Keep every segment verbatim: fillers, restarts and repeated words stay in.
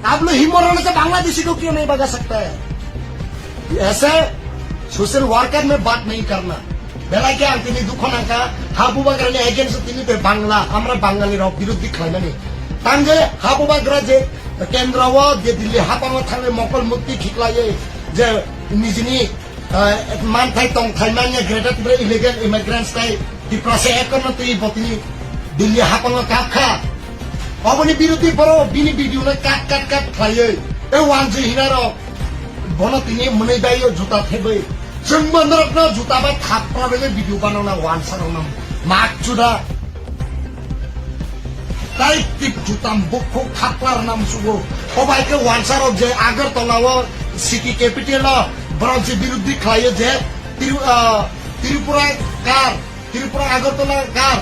आप लोग हिमोरल से बांग्लादेशी को क्यों नहीं भगा सकता है? ऐसे सोशल वर्कर में बात नहीं करना। Belai khe ang tini dukho nangkha, ha bubagrani against tini tei Bangla, amra Bangali rok biruddhi khlaimani. Tangwi ha bubagra je kendro o je Delhi hapango thangwi mokol mukti khiklaiwi je nijini, ah, manthai tongthai manya Greater Tripura illegal immigrants tai Tiprasa ekorno twi bo tini Delhi hapango kapkha. Oboni biruddhi borok bini video no cut, cut, cut khlaiwi. E wanjwi hinarok bono tini mwnwi bai o juta thebwi. Chwngbo norokno juta bai thapra bai video banana wansa rokno mak juda. Tai tip jutam bukhuk thapra rwna musugo. Obai khe wansa rok je Agartala o city capital o borok je biruddhi khlaiwi je Tri-, ah, Tripura kar Tripura Agartala kar,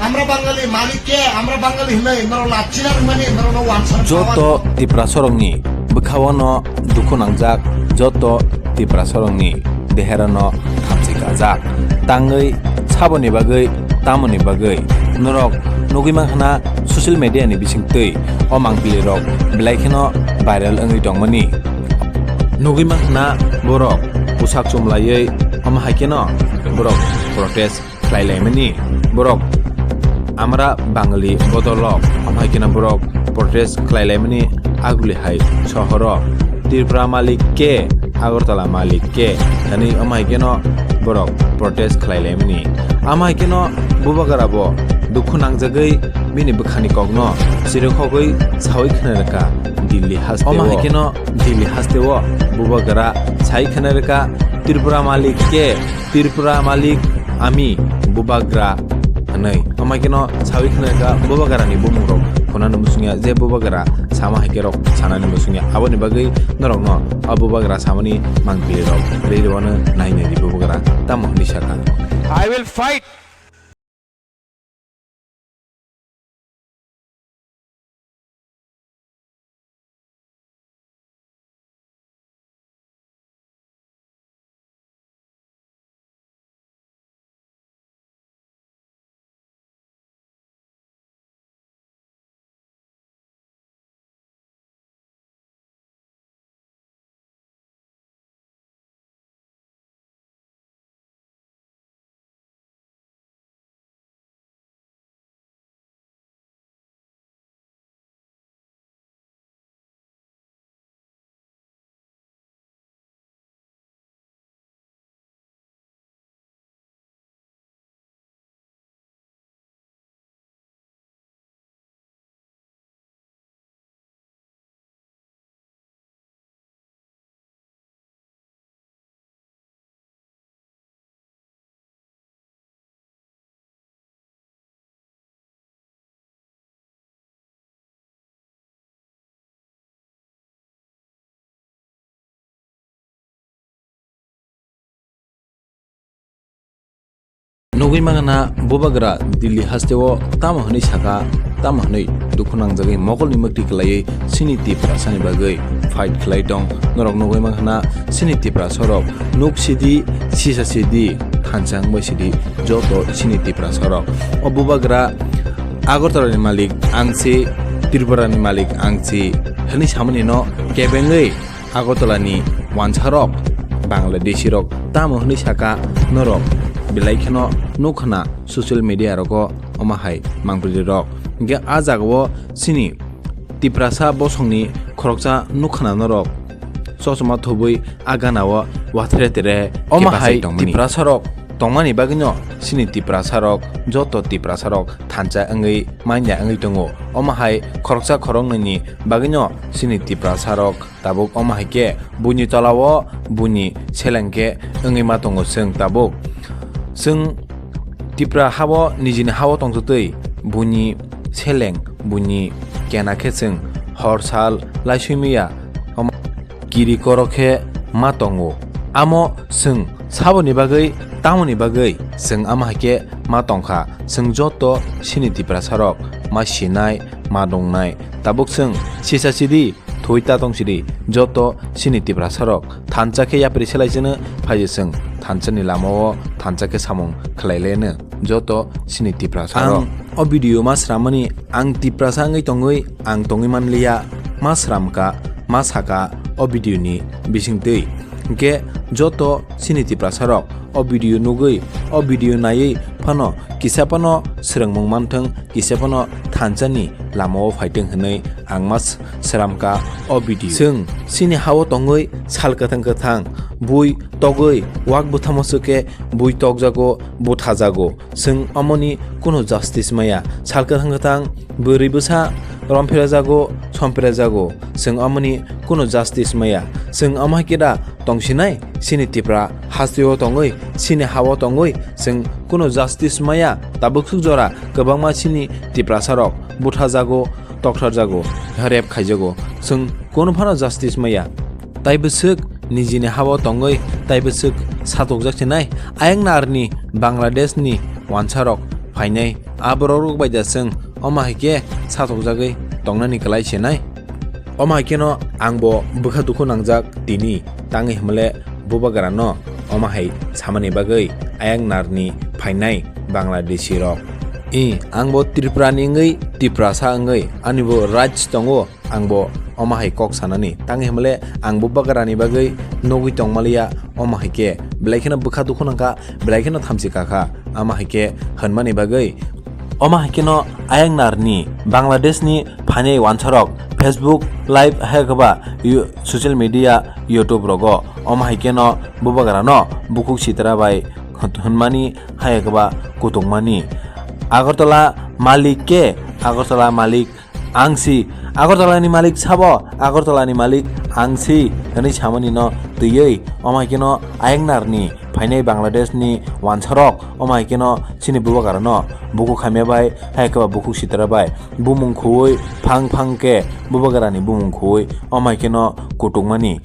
amra Bangali malik ke, amra Bangali hinwi norok lachina rwmani norokno wansa. Joto Tiprasarokni bwkhao no dukhu nangjak, joto Tiprasarokni deherano thamchi kajak. Tangwi saboni bagwi, tamoni bagwi norok nugwi mankha na social media ni bisingtwi o mangpili rok belai kheno viral wngwi tongmani. Nugwi mankha na borok bwsak chumlaiwi omo hai kheno borok protest khlai laimani borok. Amra Bangali bodolok, omo hai kheno borok protest khlai laimani aguli hai sohoro. Tripura malik ke, Agartala malik ke, thani omo hai kheno borok protest khlai laimani. Omo hai kheno bubagra bo dukhu nangjagwi bini bwkhani kokno chirikhogwi sawi khna rwkha Delhi haste. Omo hai kheno Delhi haste o bubagra sai khna rwkha Tripura malik ke, Tripura malik ami bubagra hwnwi. Omo hai kheno sawi khna rwkha bubagrani bumung rok khunani muchungya je bubagra sama hai khe rok sanani muchungya. Aboni bagwi norokno o bubagra samani mangpili rok riri wano nai nai di bubagra tamo hwnwi sakha. I will fight. Nugwi mangana bubagra Delhi hasteo tamo hwnwi saka, tamo hwnwi dukhu nangjagwi mokolni mwkti kwlaiwi chini Tiprasani bagwi fight khlai tong. Norok nugwi mangana chini Tiprasarok nuk sidi, sisa sidi, thansa wngbai sidi joto chini Tiprasarok. O bubagra Agartala ni malik ang si, Tripura ni malik ang si hwnwi samani no kebengwi Agartala ni wansarok, Bangladeshi rok tamo hwnwi saka norok belai kheno nukha na social media rogo omo hai mangpili rok. Hingke a jagao chini Tiprasa bosongni khoroksa nukha na norok chosma thubui a ganao wathre tere omo hai kepasai tongmani. Tiprasa rok tongmani bagwino chini Tiprasa rok joto Tiprasa rok thansa wngwi manya wngwi tongo. Omo hai khoroksa khoroknwini bagwino chini Tiprasa rok tabuk omo hai khe buini tolao buini seleng khe wngwi ma tongo chwng tabuk. Chwng Tipra hao nijini hao tongtwtwi buini seleng buini kena khe chwng hor sal laisui maya. Omo kiri koro khe ma tongo. Amo chwng saboni bagwi, tamoni bagwi chwng ama hai khe ma tongkha. Chwng joto chini Tiprasa rok ma sinai, ma dongnai. Tabuk chwng sisa sidi, thwi ta tong sidi, joto chini Tiprasa rok thansa khe yapri selai chwngno phaidi chwng thansa ni lamao thansa khe samung khlai leno joto chini Tiprasa rok. Ang o video ma sramani ang Tiprasa wngwi tongwi ang tongwi manliya, ma sramka, ma saka o video ni bisingtwi. Hwnkhe joto chini Tiprasa rok o video nugwi, o video naiwi phano kisa phano swrwngmung manthwng, kisa phano thansa ni lama o phaithwng hwnwi ang ma s-, sramka o video. Chwng chini ha o tongwi sal kwthang kwthang bui togwi wak bwthamo swkhe bui tokjago, buthajago. Chwng omoni kuno justice maya. Sal kwthang kwthang bwrwi bwsa romphira jago, somphira jago. Chwng omoni kuno justice maya. Chwng omo hai khe da tongsinai, chini Tipra hasteo tongwi, chini ha o tongwi, chwng kuno justice maya. Tabuk swk jora kwbangma chini Tiprasa rok buthajago, tokthar jago, rape khaijago. Chwng kuno phano justice maya. Tai bwswk nijini ha o tongwi, tai bwswk satokjak sinai. Ayang narni Bangladesh ni wansa rok phainai. Aborok rok bai da chwng omo hai khe satokjagwi tongnani kwlai sinai. Omo hai kheno ang bo bwkha dukhu nangjak tini, tangwi hwnmale bubagra no omo hai samani bagwi ayang narni phainai Bangladeshi rok. I, ang bo Tripura ni wngwi, Tiprasa wngwi, ani bo rights tongo, ang bo omo hai kok sanani. Tangwi hwnmale ang bubagra ni bagwi nugwi tongmaliya, omo hai khe belai kheno bwkha dukhu nangkha, belai kheno thamchi kakha, omo hai khe hwnmani bagwi. Omo hai kheno ayang narni Bangladesh ni phainai wansarok Facebook live hai khe ba yu-, social media YouTube rogo omo hai kheno bubagra no bukhuk sitra bai hwnmani hai khe ba kutukmani. Agartala malik ke, Agartala malik ang si, Agartala ni malik sabo, Agartala ni malik ang si hwnwi samani no twiwi omo hai kheno ayang narni phainai Bangladesh ni wansarok omo hai kheno chini bubagra no bukhuk hamya bai hai khe ba bukhuk sitra bai bumung khuwi phang phang khe bubagra ni bumung khuwi omo hai kheno kutukmani.